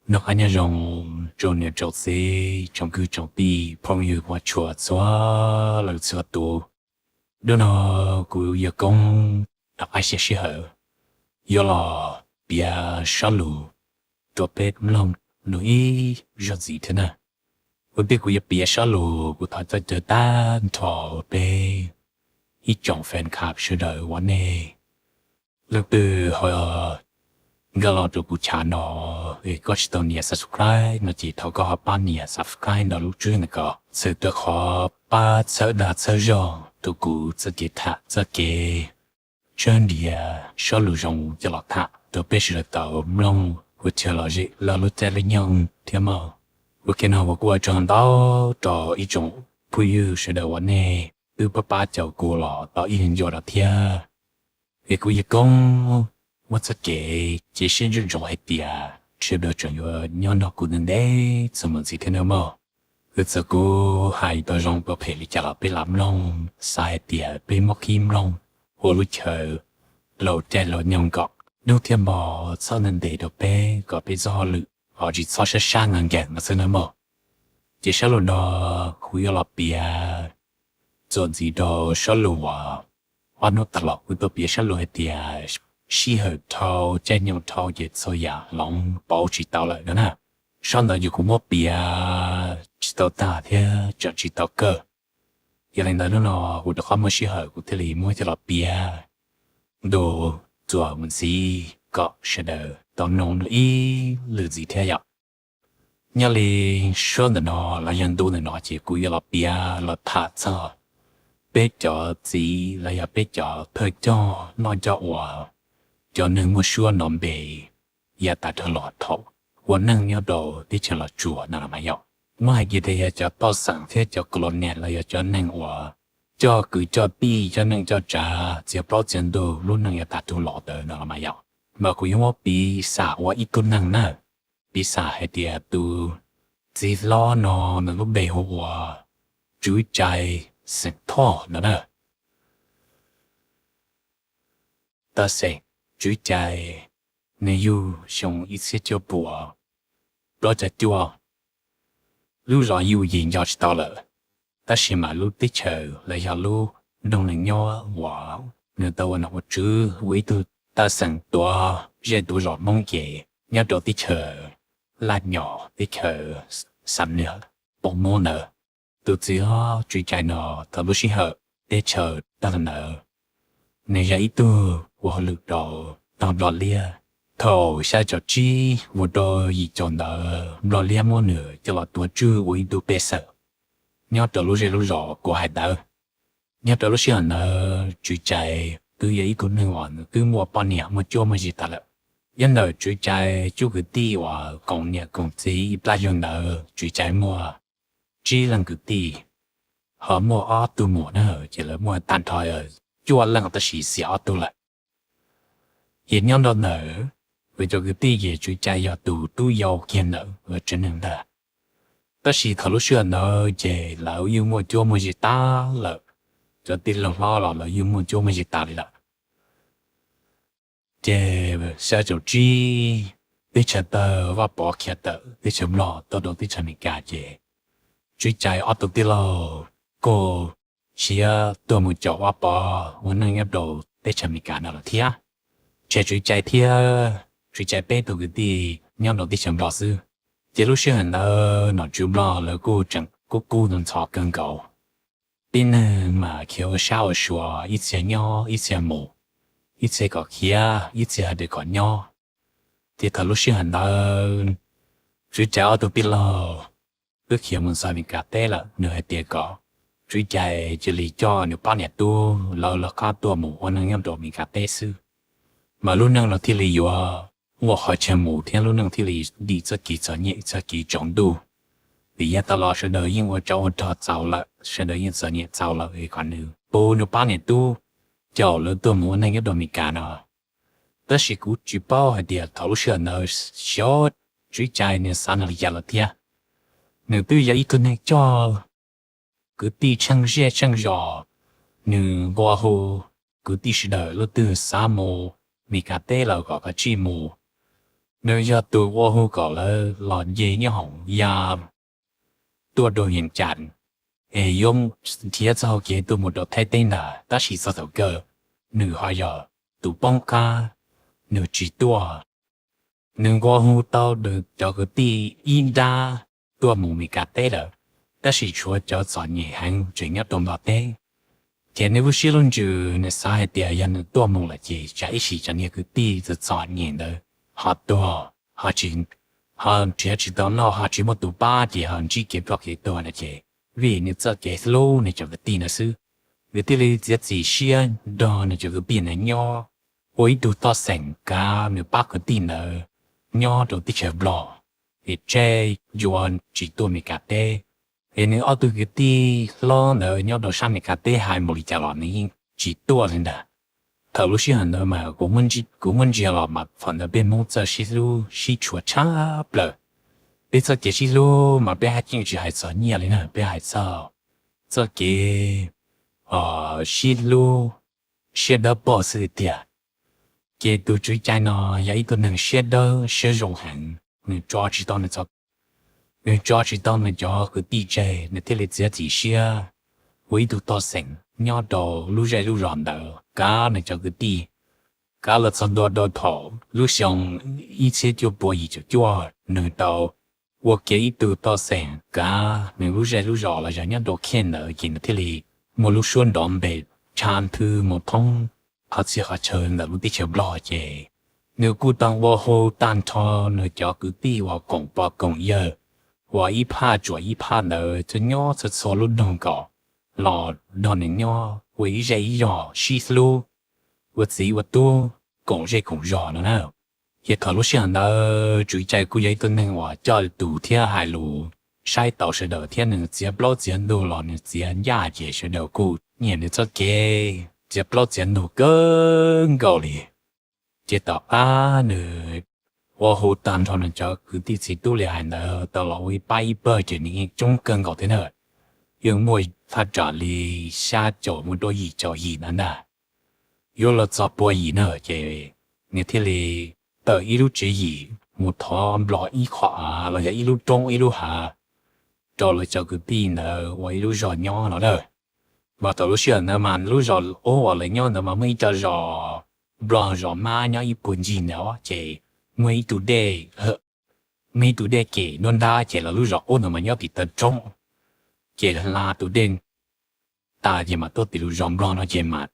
Noj qab nyob zoo tsoom niam tsoom txiv, tsoom kwv tsoom tij, phooj ywg tshua txhua leej txhua tus. Hnub no kuv yuav koob rov qab siab sij hawm yuav los piav sab lus rau peb mloog nws ib zaug ntxiv thiab na. Ua ntej kuv yuav piav sab lus, kuv thov coj caw tag nrho peb ib tsoom fan club sawv daws uas nej leej twg ho nkag los rau kuv channel no, es koj tsis tau nias subscribe no ces thov koj ho pab nias subscribe ntawm lub tswb ntawm ko, txhawm rau qhov pab txhawb dag txhawb zog rau kuv txoj kev tham txoj kev tshawb nrhiav sab lus zoo coj los tham rau peb sawv daws tau mloog ua chaw lom zem lub caij lub nyoog thiab mog. Ua ke no kuv kuj ua tsaug ntau rau ib tsoom phooj ywg sawv daws uas nej twb pab pab caum kuv los tau ib ncua no thiab. Es kuv yuav koob muab txoj kev cia siab ntsoov ntsoov hais tias sawv daws tseem yuav nyob nrog kuv ntev ntev txog mus ntxiv thiab nawb mog. Txawm kuv hais tau zoo tau phem li cas los peb lam mloog, xav hais tias peb muab qhib mloog ua lub chaw laug caij laug nyoog kom hnub thiab hmo txhob ntev ntev rau peb kom peb txoj hauj lwm ho tsis txhob sab sab nkees nkees no xwb nawb mog. Ces sab lus no kuv yuav los piav txuas ntxiv rau sab lus uas ob hnub tag los kuv tau piav sab lus hais tias sij hawm dhau caij nyoog dhau ces txhua yam hloov pauv tsis tau lawm no na. Sab ntawd ces kuv muab piav tsis tau tag thiab tseem tsis tau kawg. Yog li ntawd hnub no kuv rov qab muaj sij hawm kuv thiaj li muab coj los piav ntu txuas mus ntxiv kom sawv daws tau mloog ib lwm ntxiv thiab yom. Nyob li suab ntawm no los yog ntu ntawm no ces kuv yuav los piav los tham txog peb cov txiv los yog peb cov thawj coj noj coj ua, cov neeg muaj suab no npe yav tas dhau los thaum ua neej nyob rau teb chaws Los Tsuas no los mas yom. Muab hais kiag tias yog cov toj xeem thiab cov colonial los yog cov neeg uas coj kwv coj tij coj neej coj tsav txiav plaub txiav ntug lub neej yav tas dhau los ntawd no los mas yom. Mas kuv yuav muab piv xam ua ib tug neeg na, piv xam hais tias tus txiv hlob no nws lub npe hu ua Tswv Cai xeem Thoj no na. Taj xeem Tswv Cai, nws yug xyoo ib txhiab cuaj puas plaub caug cuaj. Lub zos yug yim nco tsis tau lawm, tab sis mas lub teb chaws los yog lub nroog nws nyob uas nws tau ua nom ua tswv ua ib tug taj xeem tuav zej tuav zos Hmoob ces nyob rau teb chaws Laj Nyos, teb chaws Xam Nuas, Poob Mub ntawd. Tus txiv hlob Tswv Cai no thaum lub sij hawm teb chaws tag ntawd, nws yog ib tug ua hauj lwm rau tog Nplog Liab. Thaum xya caum tsib mus rau yim caum ntawd Nplog Liab muab nws coj los tuav tswj ua ib tug pej xeem nyob rau lub zej lub zos kuv hais ntawd. Nyob rau lub sij hawm ntawd Tswv Cai twb yog ib tug neeg uas nws twb muaj poj niam muaj cuab muaj yig tas lawm. Nyob ntawm Tswv Cai cov kwv tij uas koom niam koom txiv ib plab yug ntawd Tswv Cai muaj tsib leej kwv tij, ho muaj ob tug muam na, ces lawv muaj tag nrho cuaj leej tab sis xiam ob tug lawm. Ces nyob nrog ntawm lawv cov kwv tij ces Tswv Cai yog tus tub yau kiag ntawm lawv tsev neeg ntag. Tab sis thaum lub sij hawm ntawd ces lawv yeej muaj cuab muaj yig tas lawm, cov tij laug hlob los lawv yeej muaj cuab muaj yig tas li lawm. Ces xya caum tsib teb chaws tawg Vaj Pov khiav tawm teb chaws Nplog tuaj rau teb chaws Amelikas ces Tswv Cai ob tug tij laug kuj khiav tuaj mus caum Vaj Pov ua neej nyob rau teb chaws Amelikas no lawm thiab. Tshuav Tswv Cai thiab Tswv Cai peb tug kwv tij nyob rau teb chaws Nplog xwb. Ces lub sij hawm ntawd nom tswv Nplog lawv kuj tseem kub kub ntxhov kawg nkaus. Tib neeg mas khiav ua sab ua sua, ib txhia nyob ib txhia mus, ib txhia kom khiav ib txhia hais tias kom nyob. Ces thaum lub sij hawm ntawd Tswv Cai ob tug tij laug twb khiav mus txog Amelikas teb lawm, nws hais tias kom Tswv Cai cia li coj nws pab niam tub lawv lawv qab tuaj mus ua neej nyob rau Amelikas teb xwb, mas lub neej no thiaj li yuav muaj qhov chaw mus thiab lub neej thiaj li dim txoj kev txom nyem txoj kev tsaus ntuj. Vim yav tas los sawv daws yeej ua tsov ua rog txaus lawm, sawv daws yeej txom nyem txaus lawm es kom nws pub nws pab niam tub caum lawv tuaj mus ua neej nyob rau Amelikas no. Tab sis kuv tsis paub hais tias thaum lub sij hawm ntawd xyov Tswv Cai nws xav nws li cas lawm thiab. Nws twb yog ib tug neeg coj kwv tij tsheej zej tsheej zos, nws nqua hu kwv tij sawv daws leej twg xav mus Amelikas teb los kom kav tsij mus. Nws yog tus ua hu kom lawv los nce nyob hauv Yaj tuaj rau Vias Cas, es yuav nrhiav txoj hau kev tuaj mus rau Thaib teb ntag, tab sis txog thaum kawg nws ho yog tus poob qab, nws tsis tuaj. Nws ua hu tau nws cov kwv tij ib nrab tuaj mus Mes Kas teb lawm, tab sis tshuav cov txom nyem heev tseem nyob rau Nplog teb. Ces nws lub siab lub ntsws nws xav hais tias yog nws tuaj mus lawm ces tsam ib sim cov niag kwv tij txom txom nyem ntawd ho tuag, ho tsis, ho nrhiav tsis tau noj, ho tsis muaj tus pab ces ho ntsib kev ploj kev tuag no ces vim nws txoj kev hlub nws cov kwv tij no xwb, nws thiaj li txiav txim siab nrog nws cov kwv tij ntawd nyob, ua ib tug toj xeem kav nws pab kwv tij ntawd nyob rau teb chaws Nplog, es tseg yuav tsis tuaj Mes Kas teb. Es nws ob tug kwv tij hlob ntawd nyob rau sab Mes Kas teb hais mus li cas los nws yeej tsis tuaj li ntag. Thaum lub sij hawm ntawd mas kuv muab ntsia los mas thaum ntawd peb Hmoob txawj sib hlub sib tshua tshaj plaws. Peb txoj kev sib hlub mas peb yeej tsis hais txog nyiaj li na, peb hais txog txoj kev sib hlub siab dawb paug xwb tiag. Ces tus tswv cai no yog ib tug neeg siab dawb siab zoo heev, nws tso tsis tau nws txoj, nws tso tsis tau nws cov kwv tij tseg, nws thiaj li txiav txim siab ua ib tug toj xeem nyob rau lub zej lub zos ntawd kav nws cov kwv tij, kav los txog ntua rau thaum lub xyoo ib txhiab cuaj puas yim caum cuaj nws tau ua kiag ib tug toj xeem kav nws lub zej lub zos los yog nyob rau khej ntawd ces nws thiaj li muaj lub suab nrov npe tshaj nthwv mus thoob qhov txhia qhov chaw ntawm lub teb chaws Nplog ces nws kuj tau ua hu tag nrho nws cov kwv tij uas koom pog koom yawg uas ib phaj tsuam ib phaj ntawd txhua nyob txhua txhua lub nroog kom los nrog nws nyob ua ib zej ib zog sib hlub, ua txiv ua tub, koom zej koom zos no na. Ces thaum lub sij hawm ntawd tswv cai kuj yog ib tug neeg uas coj tus thiab hais lus saib taus sawv daws thiab nws txiav plaub txiav ntug los nws txiav ncaj ces sawv daws kuj nyiam nws txoj kev txiav plaub txiav ntug kawg nkaus li. Ces tom qab nws ua hu tag nrho nws cov kwv tij txiv tub li hais ntawd tau los ua ib pab ib pawg ces nws yeej coob kawg nkaus thiab na. Yeej muaj thaj tsam li xya caum mus rau yim caum yim ntawd ntag, yuav los txog pua yim na ces nws thiaj li tawm ib lub tswv yim mus thov Nplog ib qho av los yog ib lub roob ib lub hav rau lawv cov kwv tij ntawd ua ib lub zos nyob no na. Mas thaum lub sij hawm ntawd mas lub zos ub uas lawv nyob ntawd mas muaj ib co zos Nplog zos mab nyob ib puag ncig ntawd ces muaj ib tug dej, muaj ib tug dej kem nruab nrab ces lawv lub zos ub ntawd mas nyob tim taw roob, ces hla tus dej tas ces mas tuaj tim lub zos Nplog no ces mas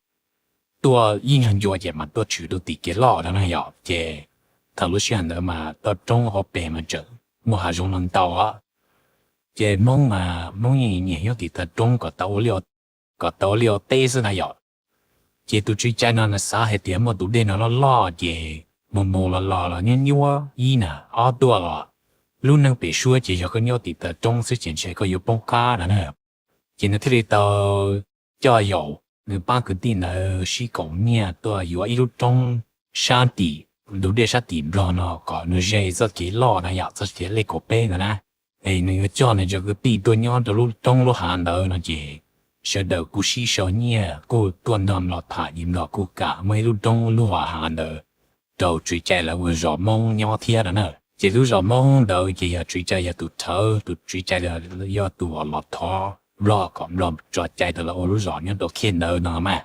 tuaj ib nyuag ncua ces mas tuaj tshwm rau tim kev loj no na yom. Ces thaum lub sij hawm ntawd mas toj roob hauv pes mas tseem muaj hav zoov no ntau, ces Hmoob mas Hmoob yeej nyiam nyob tim taw roob kom tau ua liaj ua teb xwb na yom. Ces tus tswv cai no nws xav hais tias muaj tus dej no loj loj ces mus mus los los los nyuab nyuab ib na ob tuaj los lub neej pem suab ces yog koj nyob tim taw roob xwb ces ntshe koj yuav poob qab no na. Ces nws thiaj li tau coj yaum nws pab kwv tij ntawd sib koom nyiaj tuaj yuav ib lub roob sab tim ntug dej sab tim Nplog no kom nws ze txoj kev loj na yom, txoj kev lej kaum peb ntawd na. Es nws yuav coj nws cov kwv tij tuaj nyob rau lub roob lub hav ntawd no ces sawv daws kuj sib sau nyiaj kuj tuaj nrog Nplog tham ces Nplog kuj kam muaj ib lub roob lub hav ntawd rau tswv cai lawv ua zos Hmoob nyob thiab no na. Ces lub zos Hmoob ntawd ces yog tswv cai yog tus rhawv, tus tswv cai yog tus uas los thov Nplog kom Nplog tso cai rau lawv ua lub zos nyob rau khej ntawd no mas.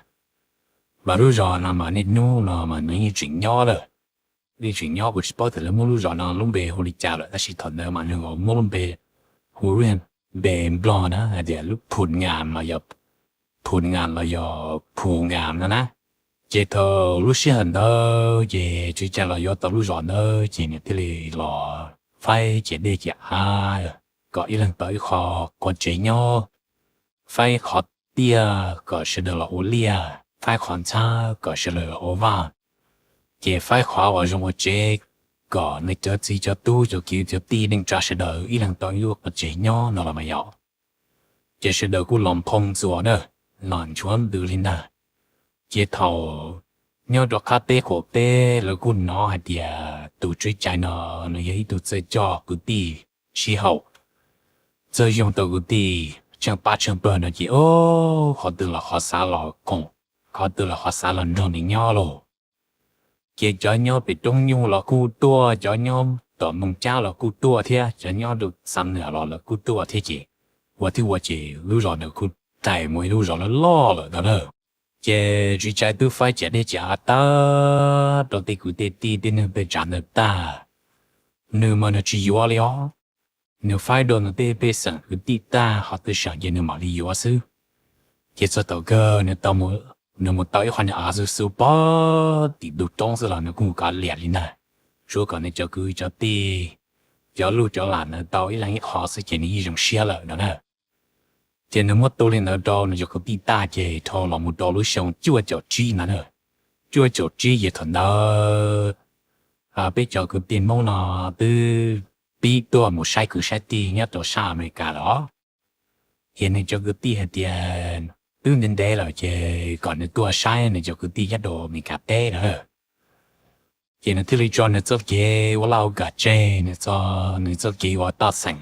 Mas lub zos no mas niaj hnub no mas nws yeej tseem nyob lawm, yeej tseem nyob, kuv tsis paub tias lawv muab lub zos no lub npe hu li cas lawm tab sis thaum ntawd mas nws muab lub npe hu lub npe Nplog na hais tias lub Phum Ngas los yog Phum Ngas los yog Phum Ngas no na. Ces thaum lub sij hawm ntawd ces tswv cai los yuav tau lub zos ntawd ces nws thiaj li los faib ciam dej ciam av kom ib leeg tau ib qho qhov tsev nyob, faib qhov tiaj kom sawv daws los ua liaj, faib qhov ntxhab kom sawv daws los ua vaj, ces faib qhov uas zoo ua tsev kom nws cov txiv cov tub cov kwv cov tij neej tsa sawv daws ib leeg tau ib lub qhov tsev nyob no los mas yom. Ces sawv daws kuj los nphoo ntxuas na, los nchuav ntws li ntag. Ces thaum nyob rau qab teb qaum teb lawv kuj hnov hais tias tus tswv cai no nws yog ib tug txawj coj kwv tij sib haum, txawj yoog tau kwv tij tsheej pab tsheej pawg no ces o, qhov twg los qhov xav los koom, qhov twg los qhov xav los nrog nws nyob lauj. Ces cov nyob pem roob nyuj los kuj tuaj, cov nyob tom Moos Cab los kuj tuaj thiab, cov nyob rau Xam Nuam los lawv kuj tuaj thiab ces ua thiab ua ces lub zos ntawd kuj tawm mus ib lub zos loj loj lawm ntag na. Ces Tswv Cai twb faib ciam dej ciam av tag rau tej kwv tej tij tej neeg pej tsav ntawd tag, nws mas nws tsis yuav li os. Nws faib rau nws tej pej xeem kwv tij tag, ho twb seem ces nws mam li yuav xwb. Ces txog thaum kawg nws tau, nws mus tau ib qho niag av xu xu pog tim ntug roob xwb los nws kuj mus kav liam li ntag, tsuav kom nws cov kwv cov tij, cov luj cov lam ntawd tau ib leeg ib qho xwb ces nws yeej zoo siab lawm no na. Ces nws muab tu li ntawd rau nws cov kwv tij tag ces dhau los mus rau lub xyoo cuaj caum tsib ntawd na. Cuaj caum tsib ces thaum ntawd peb cov kwv tij Hmoob no twb pib tuaj mus saib kwv saib tij nyob rau sab Amelikas lawm. Ces nws cov kwv tij hais tias twb ntev ntev lawm ces kom nws tuaj saib nws cov kwv tij nyob rau Amelikas teb na. Ces nws thiaj li tso nws txoj kev ua laj ua kam tseg, nws txoj, nws txoj kev ua toj xeem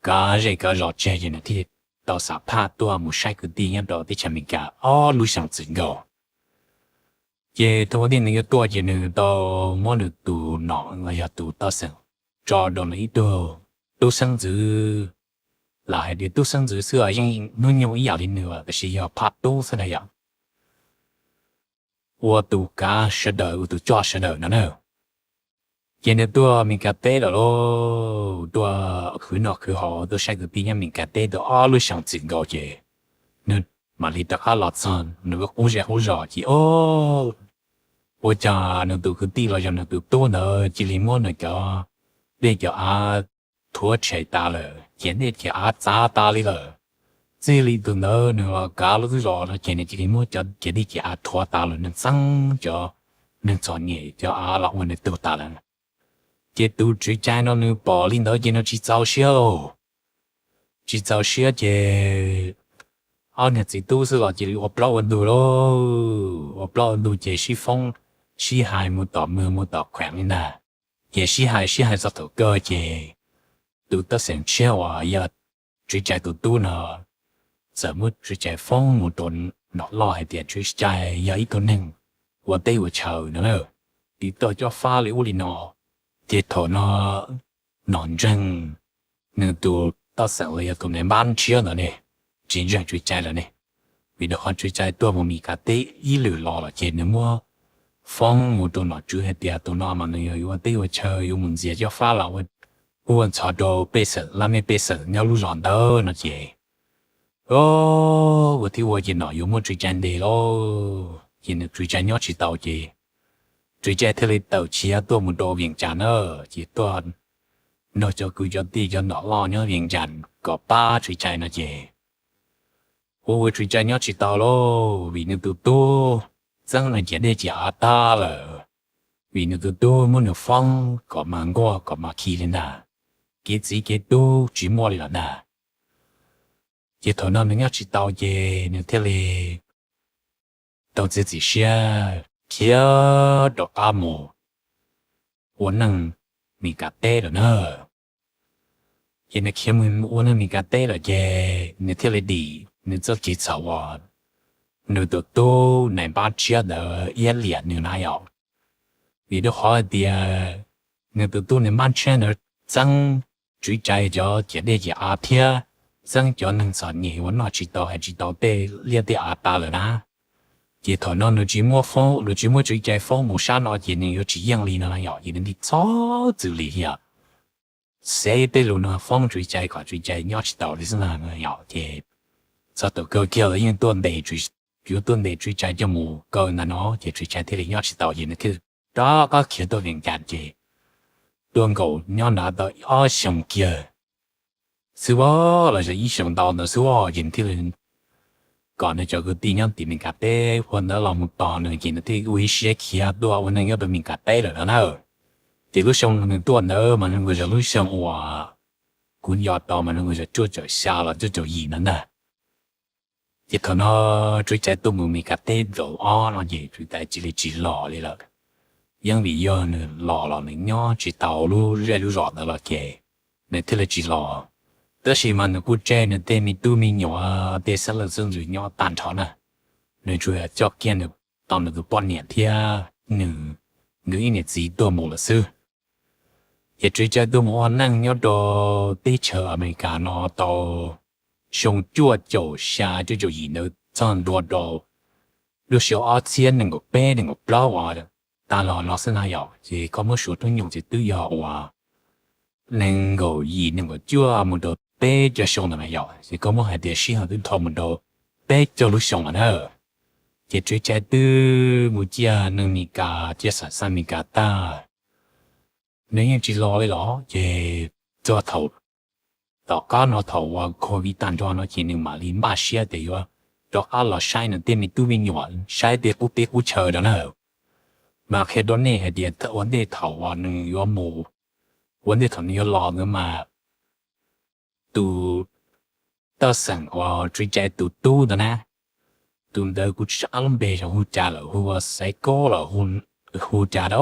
kav zej kav zos tseg ces nws thiaj tau xam phaj tuaj mus saib kwv tij nyob rau teb chaws Amelikas ob lub xyoos txwm nkaus. Ces thaum ua ntej nws yuav tuaj ces nws tau muab nws tus nom los yog tus toj xeem tso rau nws ib tug tub xeeb ntxwv, lam hais tias tub xeeb ntxwv xwb os, yeej hnub nyoog ib yam li nws tab sis yog phaj tub xwb na yom, ua tus kav sawv daws, ua tus coj sawv daws no na. Ces nws tuaj Amelikas teb lawm lauj, tuaj khwv noj khwv haus tuaj saib kwv tij nyob Amelikas teb tau ob lub xyoos txwm nkaus ces nws mam li rov qab los txog nws lub qub zej qub zos ces o, ua cas nws tus kwv tij los yog nws tus tub ntawd cia li muab nws cov dej cov av thuav tshem tas lawm, ciam dej ciam av txav tas li lawm. Txij li tus ntawd nws los kav lub zos no ces nws cia li muab cov ciam dej ciam av thuav tas lawm, nws txeeb cov neeg txom nyem cov av los ua nws tug tas lawm. Ces tus Tswv Cai no nws pom li ntawd ces nws tsis txaus siab lauj. Tsis txaus siab ces ob niag txiv tub xwb los cia li ua plaub ua ntug lauj, ua plaub ua ntug ces sib foob sib hais mus tom mwg mus tom kheem li ntag. Ces sib hais sib hais txog thaum kawg ces tus toj xeem tshiab uas yog Tswv Cai tus tub no txawm muab Tswv Cai foob mus rau nom loj hais tias Tswv Cai yog ib tug neeg ua teb ua chaw no na, tiv tauj cob fab li ub li no. Ces thaum no nom ntseeg nws tus toj xeem los yog tus nais npab tshiab ntawd ne, tsis ntseeg Tswv Cai lawm ne, vim rau qhov Tswv Cai tuaj mus Mis Kas teb ib lwm los lawm ces nws muab foob mus rau nom tswv hais tias tus no mas nws yog yuav ua teb ua chaw yuav mus ntxias cob fab los ua ntxhov rau pej xeem laj mej pej xeem nyob lub zos ntawd no ces ua thiab ua ces nom yuav muab Tswv Cai ntes lauj. Ces nws Tswv Cai nyob tsis tau ces Tswv Cai thiaj li tawm khiav tuaj mus rau Vees Cas na, ces tuaj nrog cov kwv cov tij cov nom loj nyob Vees Cas kom pab Tswv Cai no ces ua ua Tswv Cai nyob tsis tau lauj, vim nws tus tub txeeb nws ciam dej ciam av tag lawm, vim nws tus tub muab nws foob kom mas nkuaj kom mas khi li ntag, kev txiv kev tub tsis muaj li lawm ntag. Ces thaum no nws nyob tsis tau ces nws thiaj li tau txiav txim siab khiav rov qab mus ua neej Mis Kas teb lawm na. Ces nws khiav mus ua neej Mis Kas teb lawm ces nws thiaj li dim nws txoj kev txhaum uas nws tus tub nais npab tshiab ntawd iab liam nws na yom. Vim rau qhov hais tias nws tus tub nais npab tshiab ntawd txeeb Tswv Cai cov ciam dej ciam av thiab txeeb cov neeg txom nyem uas noj tsis tau hais tsis tau tej liaj tej av tas lawm na. Ces thaum no nws tsis muab foob, nws tsis muab Tswv Cai foob mus sab no ces nws yuav tsis yeej li no na yom, ces nws thiaj txhob txwm li yom, xev tej lus no foob Tswv Cai kom Tswv Cai nyob tsis tau li xwb na yom. Ces txog thaum kawg kiag los yeej tuaj ntes, yuav tuaj ntes Tswv Cai coj mus kaw ntawm no ces Tswv Cai thiaj li nyob tsis tau ces nws thiaj rov qab khiav tuaj Vees Cas ces tuaj nkaum nyob nrad tau ob xyoos kiag xwb os, los yog ib xyoos ntau ntawd xwb os, ces nws thiaj li kom nws cov kwv tij nyob tim Mes Kas teb ua ntawd los mus tos nws ces nws thiaj ua ib siab khiav tuaj ua neej nyob rau Mes Kas teb lawm no na. Ces lub xyoo nws tuaj ntawd mas nws nkaus yog lub xyoo uas kuv nco tau mas nws nkaus yog cuaj caum xya los cuaj caum yim ntawd ntag. Ces thaum no Tswv Cai tuaj mus Mes Kas teb zaum ob no ces Tswv Cai cia li tsis los li lawm. Yeej vim yog nws los los nws nyob tsis tau lub zej lub zos ntawd los ces nws thiaj li tsis los. Tab sis mas nws kuj tseg nws tej me tub me nyuam tej xeeb leej xeeb ntxwv nyob tag nrho na. Nws tsuas yog coj kiag nws tau nws tus poj niam thiab nws nws ib niam txiv tuag mus lawm xwb. Ces Tswv Cai tuaj mus ua neej nyob rau teb chaws Amelikas no tau xyoo cuaj caum xya cuaj caum yim ntawd txog ntua rau lub xyoo ob txhiab nees nkaum peb nees nkaum plaub uas tas los no xwb na yom. Ces koj muab suav hnub nyoog ces twb yog uas nees nkaum yim nees nkaum cuaj mus rau peb caug xyoo ntawd na yom. Ces koj muab hais tias sij hawm twb dhau mus rau peb caug lub xyoo lawm na. Ces Tswv Cai twb mus ciaj neeg Mes Kas, ciaj xam xaj Mes Kas tag, nws yeej tsis los li los. Ces txog thaum tom qab no thaum uas covid tag nrho no ces nws mam li npaj siab tias yuav rov qab los saib nws tej me tub me nyuam, saib tej qub teb qub chaw rau na. Mas qhia rau nej hais tias ua ntej thaum uas nws yuav mus, ua ntej thaum nws yuav los ntawd mas tus taj xeem uas Tswv Cai tus tub ntawd na, tus ntawd kuv tsis paub lub npe zoo hu cas lawm, hu ua Xaiv Kaub los hu cas da,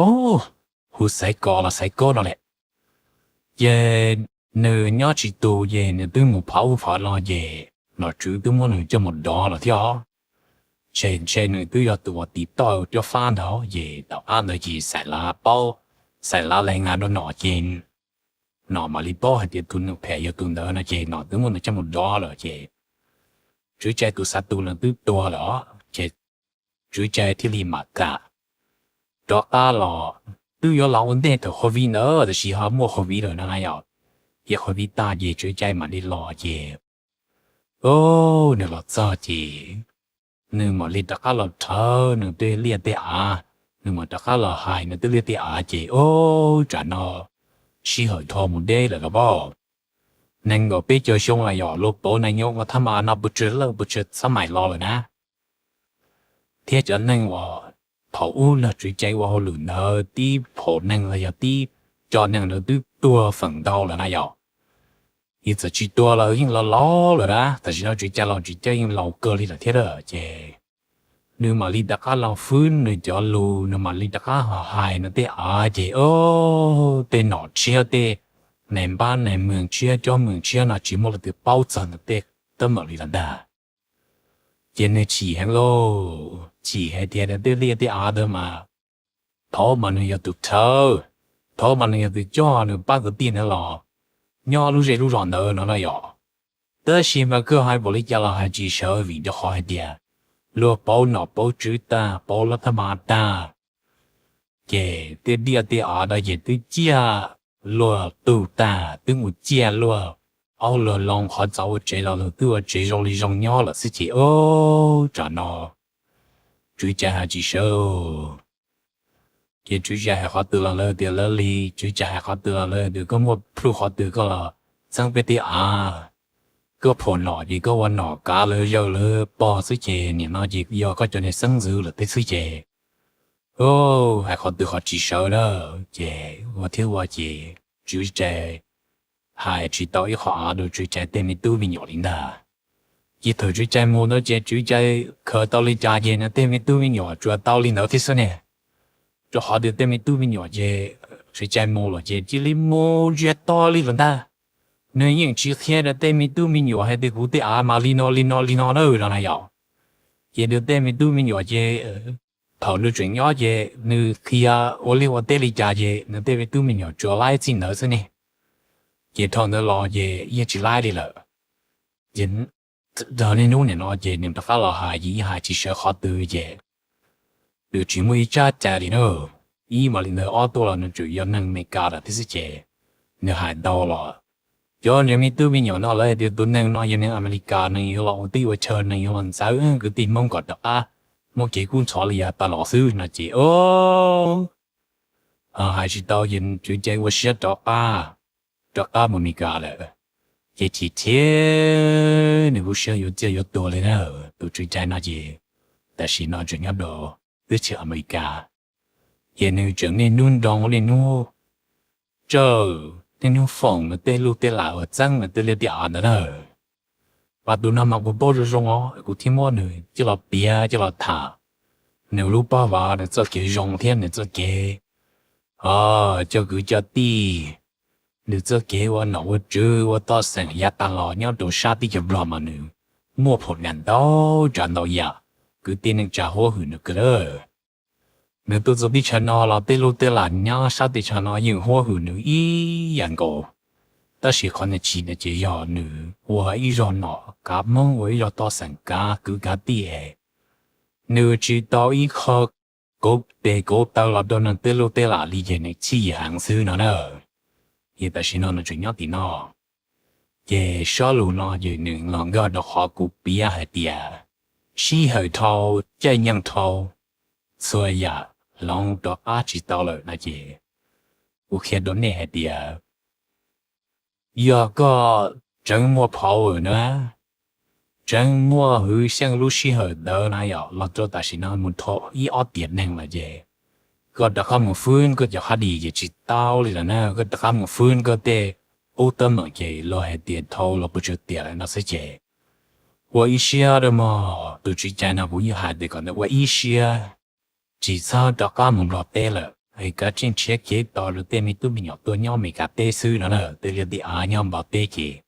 hu Xaiv Kos los Xaiv Kaub no lawm. Ces nws nyob tsis tus ces nws twb mus phov ub phov no ces nom tswv twb muab nws coj mus dov lawm thiab os. Ces ntshe nws twb yog tus uas tiv toj cuab fab ntawd ces tom qab ntawd ces Xais Lav paub, Xais Lav lees nga rau nom ces nom mam li paub hais tias tus neeg phem yog tus ntawd no ces nom twb muab nws coj mus dov lawm ces Tswv Cai tus xav tus nws twb tuag lawm os. Ces Tswv Cai thiaj li mam kam rov qab los, twb yuav los ua ntej thaum covid ntawd tab sis ho muaj covid lawm no na yom. Ces covid tag ces Tswv Cai mam li los ces nws los txog ces nws mam li rov qab los rhawv nws tej liaj tej av, nws mam rov qab los hais nws tej liaj tej av ces ub tsam no sij hawm dhau mus deb lawm los pab. Nees nkaum peb caug xyoo los yog luag pauv nees nyob ua thab mas no pes tsawg leej pes tsawg xab mais los lawm na. Thiab cov neeg uas thaum ub nrog Tswv Cai ua hauj lwm ntawd tib phaum neeg los yog tib co neeg ntawd twb tuag feem ntau lawm na yom. Yog txawm tsis tuag los yeej laus laus lawm na, tam sim no Tswv Cai los Tswv Cai yeej laus kawg li lawm thiab lawm ces nws mam li rov qab los hwb nws cov lus, nws mam li rov qab hais nws tej av ces ub tej nom tshiab tej nais npab nais mees tshiab cov mees tshiab no tsis muaj leej twg paub txog nws tej teeb meem li lawm ntag. Ces nws chim heev lauj, chim hais tias nws tej liaj tej av ntawd mas thaum ub mas nws yog tus rhawv, thaum ub mas nws yog tus coj nws pab kwv tij ntawd los nyob lub zej lub zos ntawd no na yom. Tab sis mas koj hais npaum li cas los hais tsis sawv vim rau qhov hais tias luag pauv nom pauv tswv tag, pauv lab thab mas tag, ces tej liaj tej av ntawd ces twb ciaj luag tug tag, twb mus ciaj luag aub luag loo qhov txos ua tsev los luag twb ua tsev zoo li zoo nyob lawm xwb ces ub tsam no Tswv Cai hais tsis sawv. Ces Tswv Cai hais qhov twg los lawv tias lawv li, Tswv Cai hais qhov twg los lawv tias koj muaj plhu qhov twg koj los txeeb peb tej av, koj phuam nom ces koj ua nom kav lawv zaws lawv pog xwb ces nim no ces yog koj cov niag xeeb ntxwv lawm tej xwb ces hais qhov twg qhov tsis sawv na. Ces ua thiab ua ces Tswv Cai hais tsis tau ib qho av rau Tswv Cai tej me tub me nyuam li ntag. Ces thaum Tswv Cai mus ntawd ces Tswv Cai khaws tau li cas ces nws tej me tub me nyuam tsuas tau li ntawd thiab xwb ne. Rau qhov tias tej me tub me nyuam ces Tswv Cai mus lawm ces cia li mus ntsiag to li lawm ntag. Nws yeej tsis qhia rau tej me tub me nyuam hais tias kuv tej av mas li no li no li no na no na yom. Ces nws tej me tub me nyuam ces thaum nws tseem nyob ces nws qhia ua liaj ua teb li cas ces nws tej me tub me nyuam tsuas laib txij ntawd xwb ne. Ces dhau ntawd los ces yeej tsis laib li lawm. Ces txog niaj hnub nim no ces nws rov qab los hais ces yeej hais tsis sawv qhov twg ces nws tsis muaj ib tsab cai li na. Ib mas li ntawd ob tuaj los nws tseem yog neeg Amelikas lawm thiab xwb ces nws hais ntau los cov nws me tub me nyuam no lawv hais tias tus neeg no yog neeg Amelikas, nws yuav los ua teb ua chaw, nws yuav los ntxhawb kwv tij Hmoob kom rov qab muaj kev kub ntxhov li yav tas los xwb no ces hais tsis tau ces Tswv Cai ua siab rov qab, rov qab mus Amelikas lawm. Ces chim thiab nws kuj siab yuav txiaj yuav tuag li na. Tus Tswv Cai no ces tam sim no tseem nyob rau teb chaws Amelikas. Ces nws tseem niaj hnub nroo niaj hnub tsawj niaj hnub foom nws tej luj tej lam uas txeeb nws tej liaj tej av ntawd na. Mas tus no mas kuv paub zoo zoo os, kuv thiaj muab nws coj los piav coj los tham. Nws lub paj vav, nws txoj kev zoo thiab nws txoj kev coj kwv coj tij, nws txoj kev ua nom ua tswv ua toj xeem yav tas los nyob rau sab teb chaws Nplog mas nws muaj phom nam ntau tsav ntau yam, kwv tij neej tsa huab hwm nws kawg lawm. Nws tuaj txog teb chaws no los tej lub tej lam nyob sab teb chaws no yeej huab hwm nws ib yam nkaus. Tab sis qhov nws chim no ces yog nws ua ib zog nom kav Hmoob, ua ib zog toj xeem kav kwv kav tij es nws tsis tau ib qho kauv tes kauv taw los rau nws tej lub tej lam li ces nws chim heev xwb no na. Ces tam sim no nws tseem nyob tim no. Ces zaj lus no ces nws los nkag rau qhov kuv piav hais tias sij hawm dhau, caij nyoog dhau, txhua yam hloov rov qab tsis tau lawm no ces kuv qhia rau nej hais tias yog koj tseem muaj power na, tseem muaj hwv xyeej lub sij hawm ntawd na yom, los rau tam sim no mus dhau ib ob tiam neeg lawm ces koj rov qab mus fwb koj cov hard disk ces tsis tau li lawm na, koj rov qab mus fwb koj tej qub teeb meem ces luag hais tias dhau los puas tsawg tiam lawm no xwb ces ua ib siab rau mog. Tus tswv cai no kuv yeej hais tias kom nws ua ib siab, tsis txhob rov qab mus Nplog teb lawm es kav tsij nrhiav kev tos rau tej me tub me nyuam tuaj nyob Meskas teb xwb no na. Tej liaj tej av nyob Nplog teb ces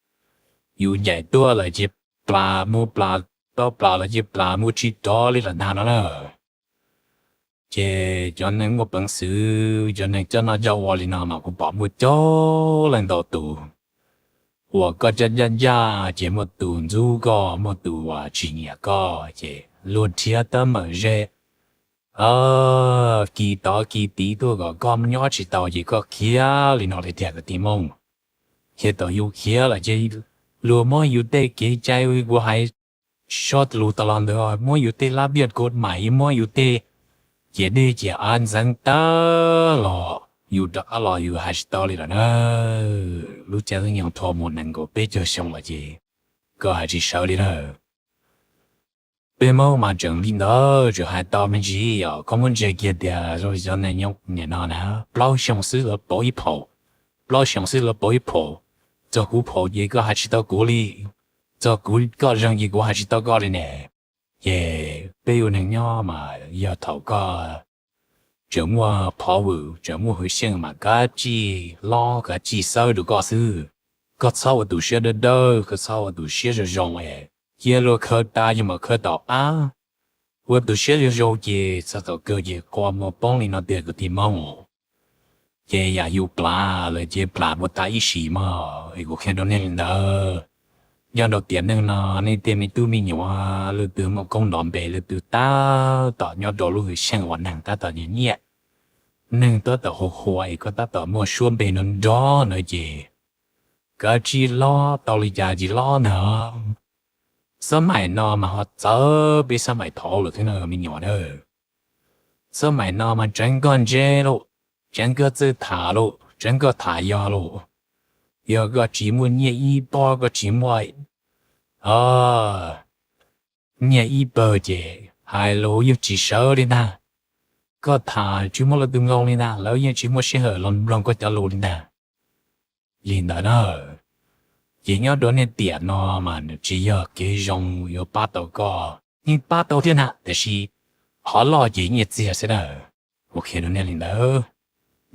yus ncaim tuaj lawm ces plas mus plas, tau plas lawm ces plas mus tsis rov li lawm ntag no na. Ces cov neeg muaj peev xwm, cov neeg coj noj coj ua li no mas kuv pom muaj coob leej ntau tus uas koj coj ncaj ncaj ces muaj tus ntxub koj, muaj tus uas tsis nyiam koj ces luag nrhiav teeb meem ze, kis tod kis tid tuaj kom koj nyob tsis tau ces koj khiav li no li tiag kwv tij Hmoob. Khiav tau yus khiav lawm ces luag muab yus tej kev cai kuv hais sob lus tas los ntawd, muab yus tej lab npiaj kod mais, muab yus tej ciam dej ciam av ntxeev tag los yus rov qab los yus hais tsis tau li lawm na. Lub caij lub nyoog dhau mus nees nkaum peb caug xyoo lawm ces koj hais tsis sawv li na. Peb Hmoob mas tseem li ntawd, tseem hais tau me ntsis yom, koj muab ntsia kiag tias zoo li cov neeg nyob nim no na, plaub xyoo xwb lawv pauv ib phaum, plaub xyoo xwb lawv pauv ib phaum, txog kuv phaum ces koj hais tsis tau kuv li, txog kuv koj zeeg ces kuv hais tsis tau koj li ne. Ces peb ua neeg nyob mas yog thaum koj tseem muaj power, tseem muaj hwv xyeej mas kav tsij lob kav tsij xawb rau koj xwb. Koj txhob ua tus siab dawb dawb, koj txhob ua tus siab zoo zoo es cia luag khaws tas yus mam khaws tom qab. Ua tus siab zoo zoo ces txog thaum kawg ces qhua muag poob li no tiag kwv tij Hmoob. Ces yam yus plam lawm ces plam mus tas ib sim mog, es kuv qhia rau nej li ntawd. Nyob rau tiam neej no nej tej me tub me nyuam leej twg muaj koob nrov npe, leej twg tab tom nyob rau lub hwv xyeej uas neeg tab tom nyiam nyiam, neeg tab tom hu hu es koj tab tom muaj suab npe nrov nrov ntawd ces kav tsij lob tau li cas ces lob ntag. Xab maim no mas ho txawv peb xab maim thaud lawm thiab na me nyuam na. Xab maim no mas tseev koj ntse lauj, tseev koj txawj tham lauj, tseev koj tham yog lauj. Yog koj tsis muaj nyiaj ib pob, koj tsis muaj nyiaj ib pawg ces hais lus yeej tsis sawv li ntag. Koj tham tsis muaj leej twg mloog li ntag, lawv yeej tsis muaj sij hawm los mloog koj cov lus li ntag. Li ntawd na, ces nyob rau niaj tiam no mas nws tsis yog kev zoo yuav pab tau koj, yeej pab tau thiab na, tiam sis qhov loj ces nyiaj txiag xwb na. Kuv qhia rau nej li ntawd,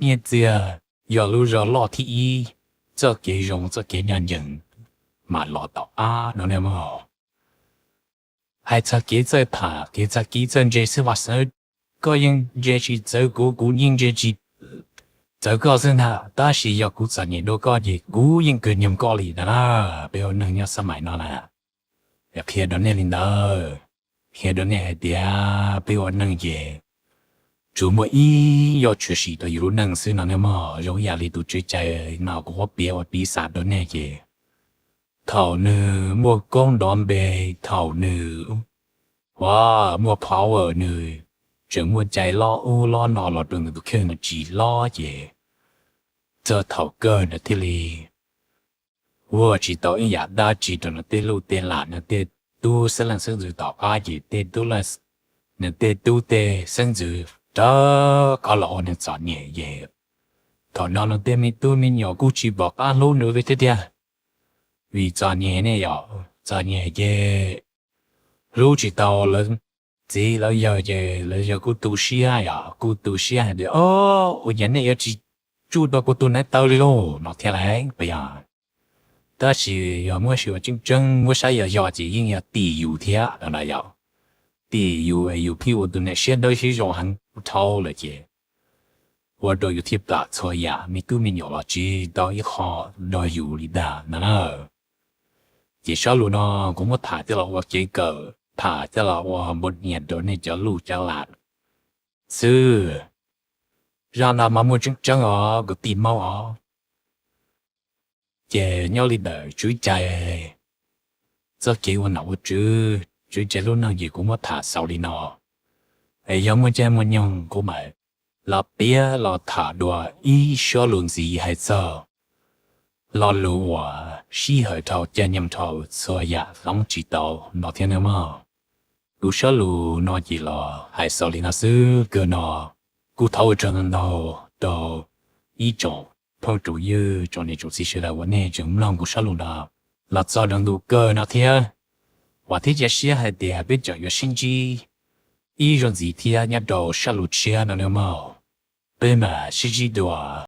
nyiaj txiag yog lub zog loj thib ib, txoj kev zoo txoj kev ncaj ncees mas los tom qab no nej mog. Hais txog kev txawj tham, kev txawj kev txawj ntse xwb mas xwb, koj yeej ntse tsis txawv kuv, kuv yeej ntse tsis txawv koj xwb ntag, tab sis yog kuv txom nyem dua koj ces kuv yeej kawg nyoog koj li ntag na. Peb ua neeg nyob xab maim no na, qhia rau nej li ntawd, qhia rau nej hais tias peb ua neeg ces tsuas muaj ib yam tshwm sim rau yus lub neej xwb no nej mog. Zoo ib yam li tus tswv cai no kuv muab piav ua piv xam rau nej ces thaum nws muaj koob nrov npe, thaum nws ua muaj power, nws tseem muaj cai lob ub lob no los rau nws tus kheej nws tsis lob ces txog thaum kawg nws thiaj li ua tsis tau ib yam dab tsi rau nws tej luj tej lam, nws tej tub xeeb leej xeeb ntxwv tom qab ces tej tub, nws tej tub tej xeeb ntxwv rov qab los ua nws txom nyem ces thaum no nws tej me tub me nyuam kuj tsis pom qab hlub nws li thiab tiag. Vim txom nyem ne yom, txom nyem ces hlub tsis tau lawv txiv lawv yawg ces lawv yawg kuj tu siab yom, kuj tu siab hais tias o, ua cas nej yuav tsis tsuj tau kuv tus naiv taw li lauj no thiab lauj puas yog? Tab sis yog muab xyuas tseeb tseeb muab saib yog yog ces yeej yog tim yus thiab no na yom. Tim yus, yus pheej ua tus niam siab dawb siab zoo heev, dhau lawm ces ua rau yus thiaj plam txhua yam, me tub me nyuam los tsis tau ib qho nrog yus li ntag no na. Ces zaj lus no kuv muab tham coj los ua kev kawm, tham coj los ua npau nias rau nej cov luj cov lam xwb. Zaj no mas muaj tseeb tseeb os kwv tij Hmoob os. Ces nyob li ntawm tswv cai txoj kev ua nom ua tswv, tswv cai lub neej ces kuv muab tham xaus li no. Es yog muaj caij muaj nyoog kuv mam los piav los tham dua ib zaj lus ntxiv hais txog lo lus uas sij hawm dhau caij nyoog dhau txhua yam hloov tsis tau no thiab nawb mog. Kuv zaj lus no ces los hais xaus li no xwb kawg no. Kuj thov ua tsaug ntau ntau rau ib tsoom phooj tsoom ywg tsoom niam tsoom txiv sawv daws uas nej tseem mloog kuv zaj lus no los txog rau ntu kawg no thiab. Vam thiab cia siab hais tias peb tseem yuav sib ntsib ib zaug ntxiv thiab nyob rau zaj lus tshiab no nawb mog. Peb mam sib ntsib dua.